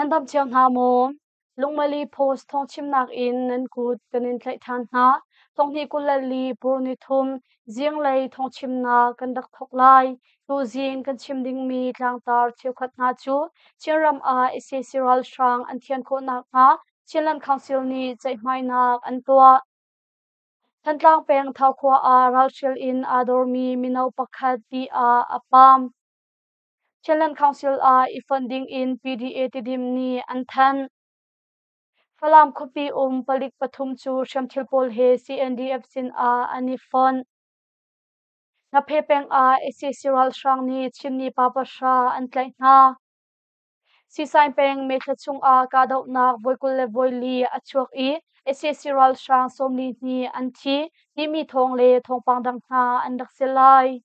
Nan dam cio hna maw? Lungmali Post thawngchimnak in nan kut kan in tlaih ṭhan hna. Thonghnih 24 Pur nithum zinglei thawngchimnak kan rak thawk lai. Tuzing kan chim dingmi tlangtar cheukhat hna cu Chinram ah sac ralhrang an thian khawh nakhnga Chinland Council nih ceihmainak an tuah. Thantlang peng Thau khua ah ralhrial in aa dormi mino pakhat ti ah a pam. Chinland Council ah i fonh dingin PDA Tidim nih an thanh. Falam khuapi um palik pathum cu hriamthil pawl he CNDF sin ah an i fonh. Hnaphe peng ah sac ralhrang nih Chinmi pa pahra an tlaih hna. Siisain peng Methla chungah kahdohnak voi 24 a chuak i sac ralhrang 42 an thi timi thawng le thawngpang dang hna an rak si lai.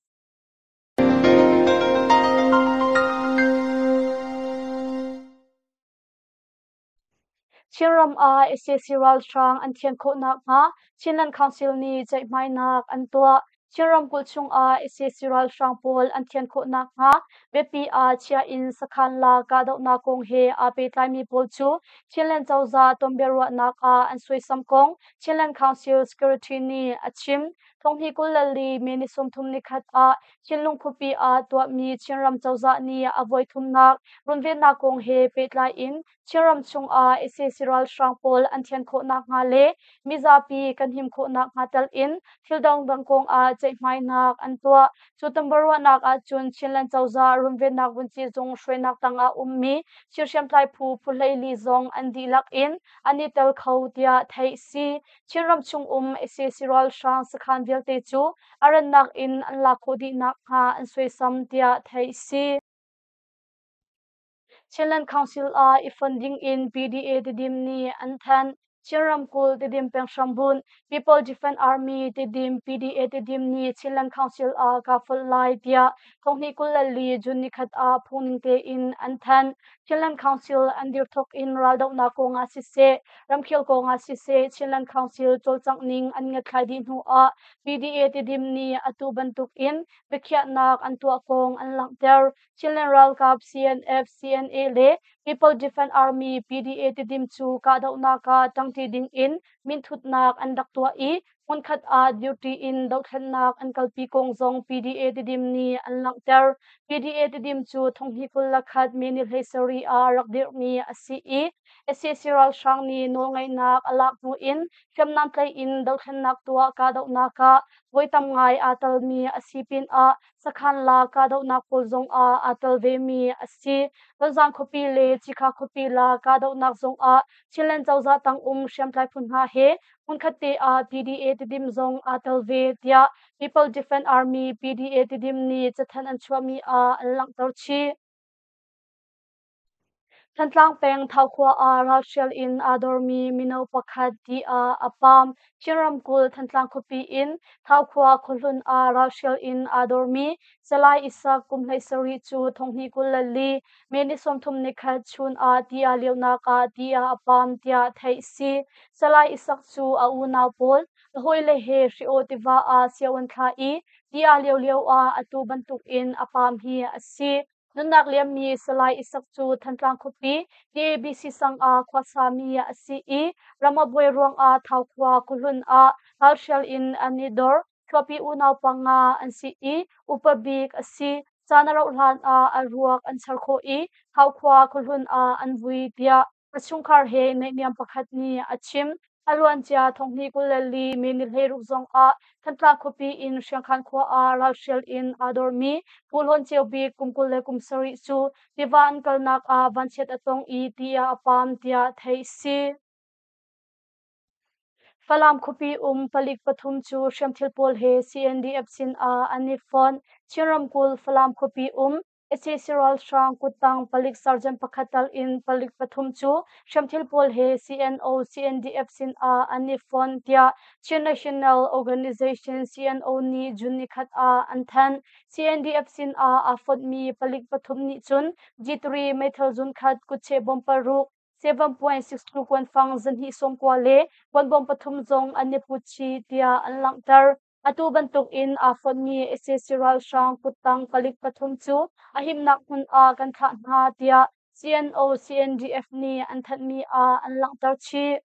Chinram ah sac ralhrang an thian khawh nakhnga Chinland Council nih ceihmainak an tuah. Chin ramkulh chungah sac ralhrang pawl an thian khawh nakhnga biapi ah chia in sakhan la kahdohnak kong he aa pehtlaimi pawl cu Chinland cozah tonbiaruahnak ah an suaisam kong Chinland Council Secretary nih a chim. Thonghnih 24 May ni 31 ah Chinlung khuapi ah tuahmi Chinram cozah nih a voithumnak runvennak kong he pehtlai in Chinram chungah sac ralhrang pawl an thian khawh nakhnga le mizapi kan him khawh nakhnga tel in thil dangdang kong ah ceihmainak an tuah. Cu tonbiaruahnak ahcun Chinland cozah runvennak vunci zung hruainak tangah ummi Chin hriamtlai phu phu 14 zong an dihlak in an i tel kho tiah theih si. Chinram chung um sac ralhrang sakhan vialte cu a rannak in an lak khawh dih nakhnga an suaisam tiah theih si. Chinland Council ah i fon ding in PDA Tidim nih an thanh. Chin ramkulh Tidim peng hrambunh People Defence Army Tidim PDA Tidim nih Chinland Council ah kaa fonh lai tiah thonghnih 24 June nikhat ah phungning tein an thanh. Chinland Council an dir thawk in raldohnak kong ah siseh, ramkhel kong ah siseh Chinland Council cawlcangh ning an ngiatthlai dih hnu ah PDA Tidim nih atu bantuk in biakhiahnak an tuah kong an langhter. Chinland ralkap CNF, CNA le People Defence Army PDA Tidim cu kahdohnak ah ṭangṭi ding in minthutnak an rak tuah i hmunkhat ah duty in dohthlennak an kalpi kong zong PDA Tidim nih an langhter. PDA Tidim cu thonghnih 21 May ni 17 ah rak dirhmi a si i sac ralhrang nih nawlngeihnak a lak hnu in hriamnam tlaih in dohthlennak tuah kahdohnak ah voi tam ngai aa telmi a si pinah sakhan la kahdohnak pawl zongah aa tel vemi a si. Tonzang khuapi le Cikha khuapi la kahdohnak zongah Chinland cozah tangum hriamtlai phu hna he hmunkhat te ah PDA Tidim zong aa tel ve tiah People Defence Army PDA Tidim nih cathanh an chuahmi ah an langhter chih. Thantlang peng Thau khua ah ralhrial in aa dormi mino pakhat ti ah a paam. Chin ramkulh Thantlang khuapi in Thau khua khuahlun ah ralhrial in aa dormi Salai Isak kum 17 cu thonghnih 24 May ni 31 chun ah ti aa lionak ah ti ah a paam tiah theih a si. Salai Isak cu a unau pawl a hawile he Hriaw tiva ah sio an thla i ti aa lio lio ah atu bantukin a paam hi a si. Nunnak liammi Salai Isak cu Thantlang khuapi TABC sang ah khuasami a si i ram a buai ruangah Thau khua khuahlun ah ralhrial in an i dor. Khuapi unau panga an si i upa bik a si. Caan a rauh hlan ah a ruak an char khawh i Thau khua khuahlun ah an vui tiah a chungkhar he naihniam pakhat nih a chim. A luancia thonghnih 24 May ni 16 zong ah Thantlang khuapi in Hriangkhan khua ah ralhrial in aa dormi Pu Hlawn Ceu Bik kum 27 cu tiva an kalnak ah vanchiat a tong i ti ah a paam tiah theih a si. Falam khuapi um palik pathum cu hriamthil pawl he CNDF sin ah an i fonh. Chin ramkulh Falam khuapi um sac ralhrang kuttang palik sergeant pakhat tal in palik pathum cu hriamthil pawl he CNO CNDF sin ah an i fonh tiah Chin National Organization CNO nih June nikhat ah an thanh. CNDF sin ah aa fonhmi palik pathum nih cun G3 meithal zunkhat kutcheh bom paruk 7.62 kuanfang zahnih 90 le kuanbawm pathum zong an i put chih tiah an langhter. Atu bantuk in aa fonhmi sac ralhrang kuttang palik pathum cu a himnak hmun ah kan thlah hna tiah CNO CNDF nih an thanhmi ah an langhter chih.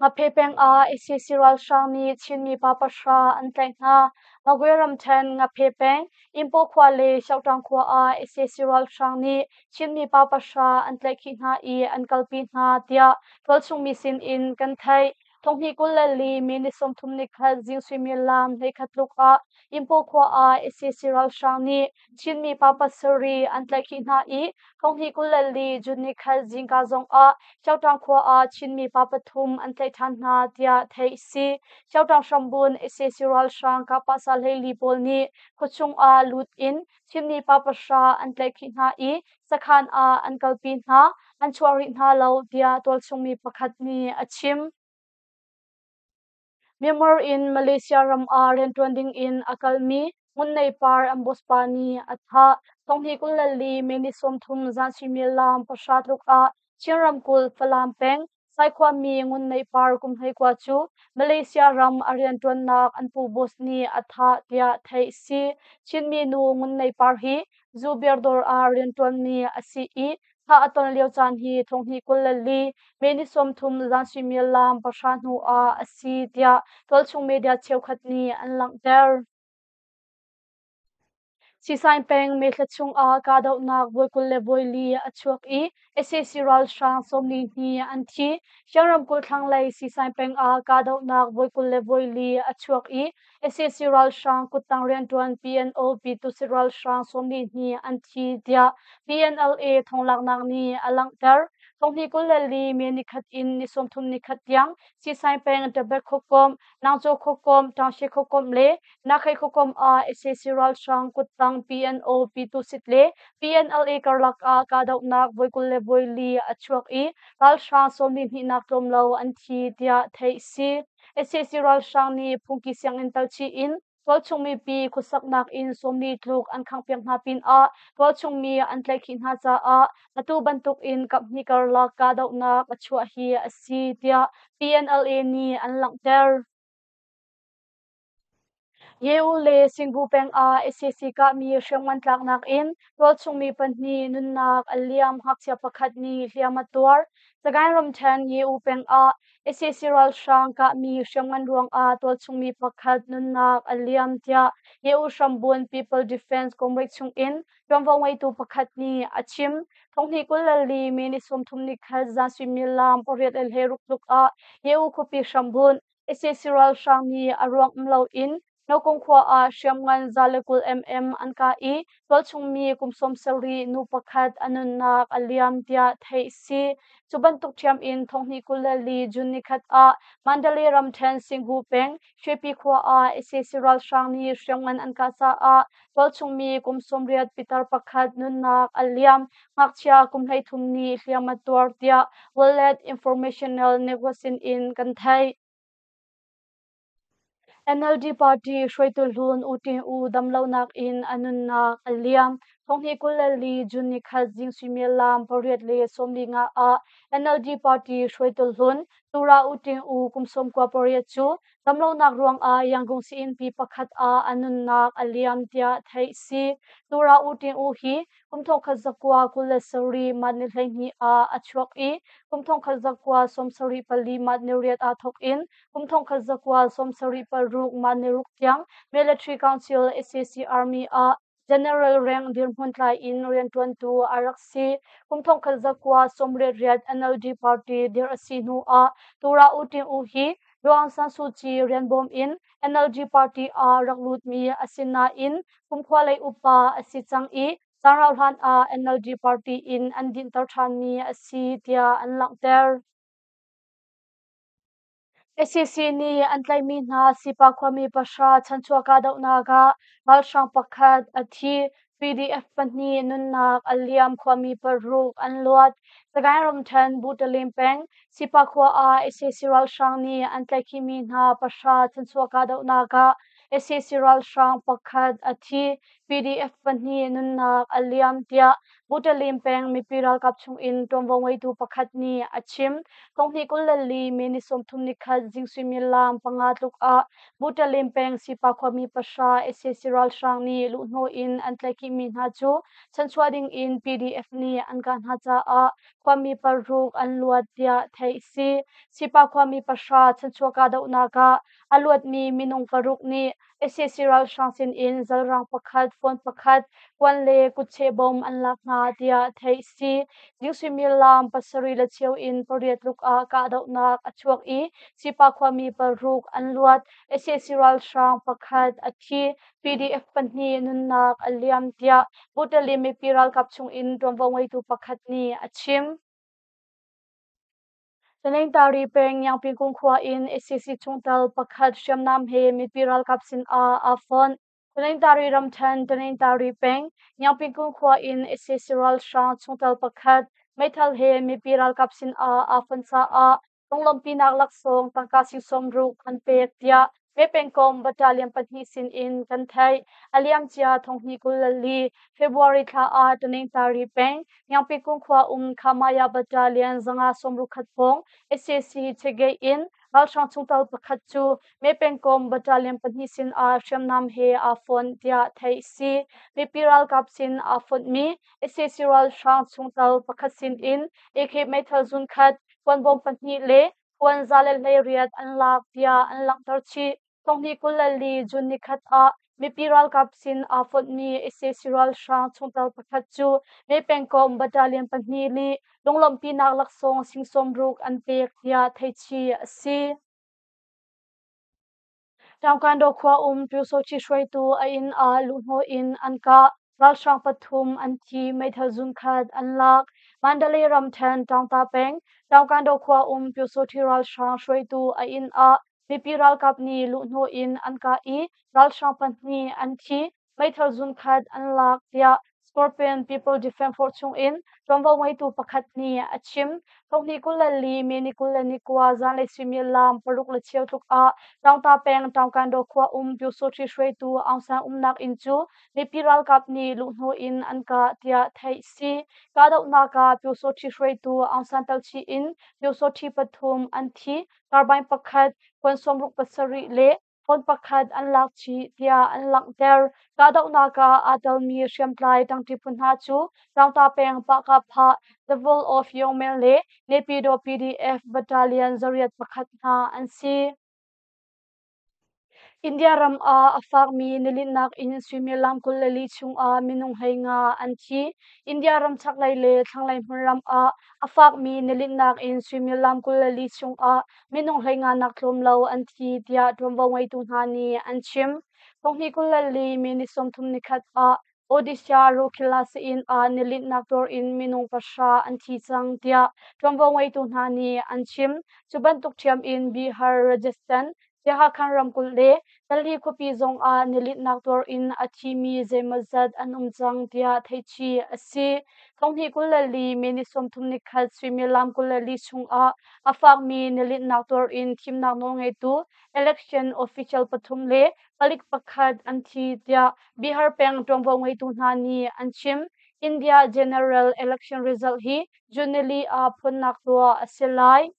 Ngaphe peng ah sac ralhrang nih Chinmi pa pahra an tlaih hna. Magwe ramṭhen Ngaphe peng Impo khua le Hyoṭang khua ah sac ralhrang nih Chinmi pa pahra an tlaihkhih hna i an kalpi hna tiah tualchung mi sin in kan theih. Thonghnih 24 mi ni 31 zing suimilam 11 tluk ah Impo khua ah sac ralhrang nih Chinmi pa pasarih an tlaihkhih hna i thonghnih 24 June ni khat zingka zong ah Hyoṭang khua ah Chinmi pa pathum an tlaih ṭhan hna tiah theih a si. Hyoṭang hrambun sac ralhrang kahpahsa 14 pawl nih khuachung ah lut in Chinmi pa pahra an tlaihkhih hna i sakhan ah an kalpi hna, an chuah rih hna lo tiah tualchungmi pakhat nih a chim. Myanmar in Malaysia ram ah rianṭuan ding in a kalmi Ngun Par an boss pa nih a thah. Thonghnih 24 May ni 30 zan suimilam 9 tluk ah Chin ramkulh Falam peng Saikhuami Ngun Par kum 19 cu Malaysia ram a rianṭuannak an pu boss nih a thah tiah theih a si. Chinmi nu Ngun Par hi zu beer dawr ah rianṭuanmi a si i thah a ton lio caan hi thonghnih 24 May ni 30 zan suimilam 9 hnu ah a si tiah tualchung media cheukhat nih an langhter. Sisain peng Methla chungah kahdohnak voi 24 a chuak i sac ralhrang 42 an thi. Shan ramkulh thlanglei Sisain peng ah kahdohnak voi 24 a chuak i sac ralhrang kuttang rianṭuan PNO Pyitusit ralhrang 42 an thi tiah PNLA thonglaknak nih a langhter. Thonghnih 24 May nikhat in ni 30 nikhat tiang Sisain peng Ṭabek khuakomh, Nangcaw khuakomh, Ṭangshi khuakomh le Nakhei khuakomh ah sac ralhrang kuttang PNO Pyitusit le PNLA karlak ah kahdohnak voi 24 a chuak i ralhrang 42 nak tlawm lo an thi tiah theih a si. Sac ralhrang nih phungki sianginn talchih in tualchung mipi khuasaknak inn 40 tluk an khanghpiak hna pinah tualchung mi an tlaihkhih hna caah atu bantuk in kaphnih karlak kahdohnak a chuah hi a si tiah PNLA nih an langhter. Ye-U le Singgu peng ah sac kahmi hriamngan tlaknak in tualchungmi pahnih nunnak a liam, ngakchia pakhat nih hliam a tuar. Sagaing ramṭhen Ye-U peng ah sac ralhrang kahmi hriamngan ruangah tualchungmi pakhat nunnak a liam tiah Ye-U hrambun People Defense Comrade chungin ṭuanvo ngeitu pakhat nih a chim. Thonghnih 24 May ni 31 zan suimilam 8:16 tluk ah Ye-U khuapi hrambun sac ralhrang nih a ruang um loin Nokung khua ah hriamngan 120 mm an kah i tualchung mi kum 70 nu pakhat a nunnak a liam tiah theih a si. Cu bantuk ṭhiam in thonghnih 24 June nikhat ah Mandalay ramṭhen Singhu peng Shwepi khua ah sac ralhrang nih hriamngan an kah caah tualchung mi kum 80 pitar pakhat nunnak a liam. Ngakchia kum 33 nih hliam a tuar tiah World Informational Network sin in kan theih. NLD party hruaitu hlun U Tin U damlonak in a nunnak a liam. Thonghnih 24 June nikhat zing suimilam 8:45 ah NLD party hruaitu hlun Tura U Tin U kum 98 cu damlonak ruangah Yangon sii-innpi pakhat ah a nunnak a liam tiah theih a si. Tura U Tin U hi kum 1927 March ni 12 ah a chuak i kum 1974 March ni riat ah thawk in kum 1976 March ni ruk tiang Military Council sac Army ah General rank dirhmun tlai in rianṭuantu a rak si. Kum 1988 NLD party dirh a si hnu ah Tura U Tin U hi Daw Aung San Suu Kyi rian bawm in NLD party ah rak lutmi a si nain kumkhua lei upa a si cang i caan rauh hlan ah NLD party in an dinhter ṭhanmi a si tiah an langhter. Sac nih an tlaihmi hna Sipa khuami pahra chanchuah kahdohnak ah ralhrang pakhat a thi, PDF pahnih nunnak a liam, khuami paruk an luat. Sagaing ramṭhen Butalin peng Sipa khua ah sac ralhrang nih an tlaihkhihmi hna pahra chanchuah kahdohnak ah sac ralhrang pakhat a thi, PDF pahnih nunnak a liam tiah Butalim peng mipi ralkap chungin ṭuanvo ngeitu pakhat nih a chim. Thonghnih 24 May ni 31 zing suimilam 5 tluk ah Butalim peng Sipa khuami 0 sac ralhrang nih luhhnawh in an tlaihkhihmi hna cu chanchuah ding in PDF nih an kah hna caah khuami 6 an luat tiah theih a si. Sipa khuami 0 chanchuah kahdohnak ah a luatmi minung 6 nih sac ralhrang sinin zalrang pakhat, phone pakhat, kuan le kutcheh bom an lak hna tiah theih a si. Zing suimilam 7:15 in 8 tluk ah kahdohnak a chuak i Sipa khuami 6 an luat. Sac ralhrang pakhat a thi, PDF 2 nunnak a liam tiah Butalim mipi ralkap chungin ṭuanvo ngeitu pakhat nih a chim. Taningtari peng Yangpingkung khua in sac chungtel pakhat hriamnam he mipi ralkap sin ah aa fonh. Taningtari ramṭhen Taningtari peng Yangpingkung khua in sac ralhrang chungtel pakhat meithal he mipi ralkap sin ah aa fonh caah lunglawmhpinak laksawng tangka sing 60 an pek tiah Mei pengkomh battalion 2 sin in kan theih. A liamcia 2024 February thla ah Taningtari peng Yangpingkung khua um Khamaya Battalion 561 pawng sac Chegei in ralhrang chungtel pakhat cu Mei pengkomh battalion 2 sin ah hriamnam he aa fonh tiah theih a si. Mipi ralkap sin aa fonhmi sac ralhrang chungtel pakhat sin in AK meithal zunkhat, kuanbawm 2 le kuan 118 an lak tiah an langhter chih. 2024 June 1 ah mipi ralkap sin aa fonhmi sac ralhrang chungtel pakhat cu May pengkomh battalion 2 nih lunglawmhpinak laksawng sing 60 an pek tiah theihchih a si. Taungkandaw khua um Pyusawhti hruaitu a inn ah luhhnawh in an kah. Ralhrang 3 an thi, meithal zunkhat an lak. Mandalay ramṭhen Taungta peng Taungkandaw khua um Pyusawhti ralhrang hruaitu a inn ah mipi ralkap nih luhhnawh in an kah i ralhrang 2 an thi, meithal zunkhat an lak tiah Scorpion People Defense Force chungin ṭuanvo ngeitu pakhat nih a chim. 2024 May ni 29 zanlei suimilam 6:15 tluk ah Taungta peng Taungkandaw khua um Pyusawhti hruaitu Aung San umnak inn cu mipi ralkap nih luhhnawh in an kah tiah theih a si. Kahdohnak ah Pyusawhti hruaitu Aung San telchih in Pyusawhti 3 an thi, carbine pakhat, kuan 67 le phone pakhat an lak chih tiah an langhter. Kahdohnak ah aa telmi hriamtlai ṭangṭi phu hna cu Taungta peng Pahkahphah, The Wall of Yongmel le Naypyidaw PDF Battalion 801 hna an si. India ram ah a fakmi nilinhnak in suimilam 24 chungah minung 15 an thi. India ram chaklei le thlanglei hmunram ah a fakmi nilinhnak in suimilam 24 chungah minung 15 nak tlawm lo an thi tiah ṭuanvo ngeitu hna nih an chim. 2024 May ni 31 ah Odisha Rourkela sii-inn ah nilinhnak tuar in minung 0 an thi cang tiah ṭuanvo ngeitu hna nih an chim. Cu bantuk ṭhiam in Bihar, Rajasthan, Jharkhand ramkulh le Delhi khuapi zong ah nilinhnak tuar in a thimi zeimawzat an um cang tiah theihchih a si. 2024 May ni 31 suimilam 24 chungah a fakmi nilinhnak tuar in thimnak nawlngeitu election official 3 le palik pakhat an thi tiah Bihar peng ṭuanvo ngeitu hna nih an chim. India general election result hi June 4 ah phuannak tuah a si lai.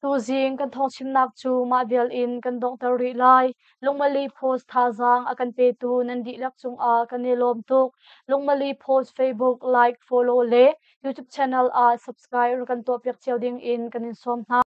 Tuzing kan thawngchimnak cu mah vial in kan donghter rih lai. Lungmali Post thazaang a kan petu nan dihlak cungah kan i lawm tuk. Lungmali Post Facebook like, follow le YouTube channel ah subscribe rak kan tuahpiak cio ding in kan in sawm hna.